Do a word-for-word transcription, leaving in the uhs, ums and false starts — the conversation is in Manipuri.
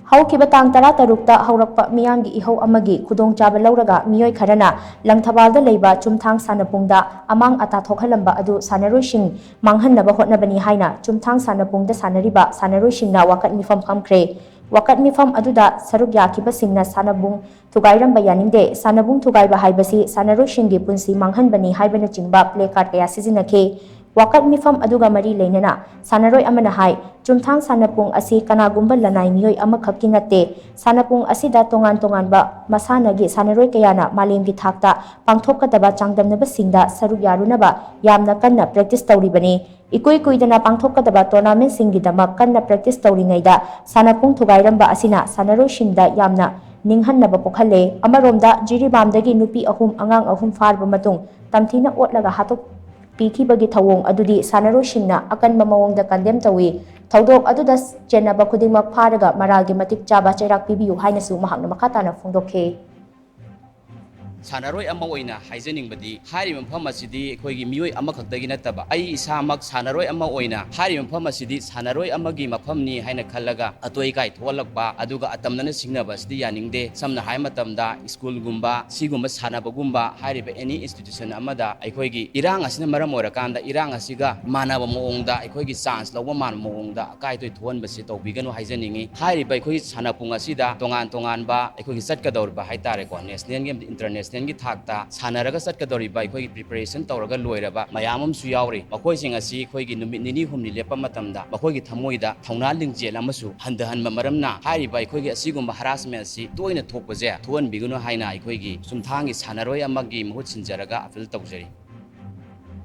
ꯍꯧꯈꯤꯕ ꯇꯥꯡ ꯇꯔꯥꯇꯔꯨꯛꯇ ꯍꯧꯔꯛꯄ ꯃꯤꯌꯥꯝꯒꯤ ꯏꯍꯧ ꯑꯃꯒꯤ ꯈꯨꯗꯣꯡꯆꯥꯕ ꯂꯧꯔꯒ ꯃꯤꯑꯣꯏ ꯈꯔꯅ ꯂꯪꯊꯕꯥꯜꯗ ꯂꯩꯕ ꯆꯨꯝꯊꯥꯡ ꯁꯥꯟꯅꯄꯨꯡꯗ ꯑꯃꯥꯡ ꯑꯇꯥ ꯊꯣꯛꯍꯜꯂꯝꯕ ꯑꯗꯨ ꯁꯥꯟꯅꯔꯣꯏꯁꯤꯡ ꯃꯥꯡꯍꯟꯅꯕ ꯍꯣꯠꯅꯕꯅꯤ ꯍꯥꯏꯅ ꯆꯨꯝꯊꯥꯡ ꯁꯥꯟꯅꯄꯨꯡꯗ ꯁꯥꯟꯅꯔꯤꯕ ꯁꯥꯟꯅꯔꯣꯏꯁꯤꯡꯅ ꯋꯥꯀꯠ ꯃꯤꯐꯝ ꯐꯝꯈ꯭ꯔꯦ꯫ ꯋꯥꯀꯠ ꯃꯤꯐꯝ ꯑꯗꯨꯗ ꯁꯔꯨꯛ ꯌꯥꯈꯤꯕꯁꯤꯡꯅ ꯁꯥꯟꯅꯕꯨꯡ ꯊꯨꯒꯥꯏꯔꯝꯕ ꯌꯥꯅꯤꯡꯗꯦ꯫ ꯁꯥꯟꯅꯕꯨꯡ ꯊꯨꯒꯥꯏꯕ ꯍꯥꯏꯕꯁꯤ ꯁꯥꯟꯅꯔꯣꯏꯁꯤꯡꯒꯤ ꯄꯨꯟꯁꯤ ꯃꯥꯡꯍꯟꯕꯅꯤ ꯍꯥꯏꯕꯅꯆꯤꯡꯕ placard ꯀꯌꯥ ꯁꯤꯖꯤꯟꯅꯈꯤ꯫ ꯋꯥꯀꯠ ꯃꯤꯐꯝ ꯑꯗꯨꯒ ꯃꯔꯤ ꯂꯩꯅꯅ ꯁꯥꯟꯅꯔꯣꯏ ꯑꯃꯅ ꯍꯥꯏ, ꯆꯨꯝꯊꯥꯡ ꯁꯥꯟꯅꯄꯨꯡ ꯑꯁꯤ ꯀꯅꯥꯒꯨꯝꯕ ꯂꯅꯥꯏ ꯃꯤꯑꯣꯏ ꯑꯃꯈꯛꯀꯤ ꯅꯠꯇꯦ꯫ ꯁꯥꯟꯅꯄꯨꯡ ꯑꯁꯤꯗ ꯇꯣꯉꯥꯟ ꯇꯣꯉꯥꯟꯕ ꯃꯁꯥꯟꯅꯒꯤ ꯁꯥꯟꯅꯔꯣꯏ ꯀꯌꯥꯅ ꯃꯥꯂꯦꯝꯒꯤ ꯊꯥꯛꯇ ꯄꯥꯡꯊꯣꯛꯀꯗꯕ ꯆꯥꯡꯗꯝꯅꯕꯁꯤꯡꯗ ꯁꯔꯨꯛ ꯌꯥꯔꯨꯅꯕ ꯌꯥꯝꯅ ꯀꯟꯅ practice ꯇꯧꯔꯤꯕꯅꯤ꯫ ꯏꯀꯨꯏ ꯀꯨꯏꯗꯅ ꯄꯥꯡꯊꯣꯛꯀꯗꯕ tournamentꯁꯤꯡꯒꯤꯗꯃꯛ ꯀꯟꯅ practice ꯇꯧꯔꯤꯉꯩꯗ ꯁꯥꯟꯅꯄꯨꯡ ꯊꯨꯒꯥꯏꯔꯝꯕ ꯑꯁꯤꯅ ꯁꯥꯟꯅꯔꯣꯏꯁꯤꯡꯗ ꯌꯥꯝꯅ ꯅꯤꯡꯍꯟꯅꯕ ꯄꯣꯛꯍꯜꯂꯦ꯫ ꯑꯃꯔꯣꯝꯗ ꯖꯤꯔꯤꯕꯥꯝꯗꯒꯤ ꯅꯨꯄꯤ ꯑꯍꯨꯝ, ꯑꯉꯥꯡ ꯑꯍꯨꯝ ꯐꯥꯔꯕ ꯃꯇꯨꯡ ꯇꯝꯊꯤꯅ ꯑꯣꯠꯂꯒ ꯍꯥꯠꯇꯣꯛꯄꯤꯈꯤꯕꯒꯤ ꯊꯧꯑꯣꯡ ꯑꯗꯨꯗꯤ ꯁꯥꯟꯅꯔꯣꯏꯁꯤꯡꯅ ꯑꯀꯟꯕ ꯃꯑꯣꯡꯗ condemn ꯇꯧꯏ꯫ ꯊꯧꯗꯣꯛ ꯑꯗꯨꯗ ꯆꯦꯟꯅꯕ ꯈꯨꯗꯤꯡꯃꯛ ꯐꯥꯔꯒ ꯃꯔꯥꯜꯒꯤ ꯃꯇꯤꯛ ꯆꯥꯕ ꯆꯩꯔꯥꯛ ꯄꯤꯕꯤꯌꯨ ꯍꯥꯏꯅꯁꯨ ꯃꯍꯥꯛꯅ ꯃꯈꯥ ꯇꯥꯅ ꯐꯣꯡꯗꯣꯛꯈꯤ꯫ ꯁꯥꯟꯅꯔꯣꯏ ꯑꯃ ꯑꯣꯏꯅ ꯍꯥꯏꯖꯅꯤꯡꯕꯗꯤ, ꯍꯥꯏꯔꯤꯕ ꯃꯐꯝ ꯑꯁꯤꯗꯤ ꯑꯩꯈꯣꯏꯒꯤ ꯃꯤꯑꯣꯏ ꯑꯃꯈꯛꯇꯒꯤ ꯅꯠꯇꯕ, ꯑꯩ ꯏꯁꯥꯃꯛ ꯁꯥꯟꯅꯔꯣꯏ ꯑꯃ ꯑꯣꯏꯅ ꯍꯥꯏꯔꯤꯕ ꯃꯐꯝ ꯑꯁꯤꯗꯤ ꯁꯥꯟꯅꯔꯣꯏ ꯑꯃꯒꯤ ꯃꯐꯝꯅꯤ ꯍꯥꯏꯅ ꯈꯜꯂꯒ ꯑꯇꯣꯏ ꯑꯀꯥꯏ ꯊꯣꯛꯍꯜꯂꯛꯄ ꯑꯗꯨꯒ ꯑꯇꯝꯅꯅ ꯁꯤꯡꯅꯕ ꯑꯁꯤꯗꯤ ꯌꯥꯅꯤꯡꯗꯦ꯫ ꯁꯝꯅ ꯍꯥꯏꯕ ꯃꯇꯝꯗ, ꯁ꯭ꯀꯨꯜꯒꯨꯝꯕ, ꯁꯤꯒꯨꯝꯕ ꯁꯥꯟꯅꯕꯒꯨꯝꯕ, ꯍꯥꯏꯔꯤꯕ any institution ꯑꯃꯗ ꯑꯩꯈꯣꯏꯒꯤ ꯏꯔꯥꯡ ꯑꯁꯤꯅ ꯃꯔꯝ ꯑꯣꯏꯔꯀꯥꯟꯗ ꯏꯔꯥꯡ ꯑꯁꯤꯒ ꯃꯥꯟꯅꯕ ꯃꯑꯣꯡꯗ, ꯑꯩꯈꯣꯏꯒꯤ chance ꯂꯧꯕ ꯃꯥꯟꯕ ꯃꯑꯣꯡꯗ ꯑꯀꯥꯏ ꯑꯇꯣꯏ ꯊꯣꯛꯍꯟꯕꯁꯤ ꯇꯧꯕꯤꯒꯅꯨ ꯍꯥꯏꯖꯅꯤꯡꯏ꯫ ꯍꯥꯏꯔꯤꯕ ꯑꯩꯈꯣꯏꯒꯤ ꯁꯥꯟꯅꯄꯨꯡ ꯑꯁꯤꯗ ꯇꯣꯉꯥꯟ ꯇꯣꯉꯥꯟꯕ ꯑꯩꯈꯣꯏꯒꯤ ꯆꯠꯀꯗꯧꯔꯤꯕ ꯍꯥꯏꯇꯥꯔꯦꯀꯣ, nationalꯒꯤ ꯑꯃꯗꯤ internationalꯒꯤ ꯊꯥꯛꯇ ꯁꯥꯟꯅꯔꯒ ꯆꯠꯀꯗꯧꯔꯤꯕ ꯑꯩꯈꯣꯏꯒꯤ preparationꯁꯤꯡ ꯇꯧꯔꯒ ꯂꯣꯏꯔꯕ ꯃꯌꯥꯝ ꯑꯃꯁꯨ ꯌꯥꯎꯔꯤ꯫ ꯃꯈꯣꯏꯁꯤꯡ ꯑꯁꯤ ꯑꯩꯈꯣꯏꯒꯤ ꯅꯨꯃꯤꯠ ꯅꯤꯅꯤ ꯍꯨꯝꯅꯤ ꯂꯦꯞꯄ ꯃꯇꯝꯗ ꯃꯈꯣꯏꯒꯤ ꯊꯃꯣꯏꯗ ꯊꯧꯅꯥ ꯂꯤꯡꯖꯦꯜ ꯑꯃꯁꯨ ꯍꯟꯊꯍꯟꯕ ꯃꯔꯝꯅ, ꯍꯥꯏꯔꯤꯕ ꯑꯩꯈꯣꯏꯒꯤ ꯑꯁꯤꯒꯨꯝꯕ harassment ꯑꯁꯤ ꯇꯣꯏꯅ ꯊꯣꯛꯄꯁꯦ ꯊꯣꯛꯍꯟꯕꯤꯒꯅꯨ ꯍꯥꯏꯅ ꯑꯩꯈꯣꯏꯒꯤ ꯆꯨꯝꯊꯥꯡꯒꯤ ꯁꯥꯟꯅꯔꯣꯏ ꯑꯃꯒꯤ ꯃꯍꯨꯠ ꯁꯤꯟꯖꯔꯒ appeal ꯇꯧꯖꯔꯤ꯫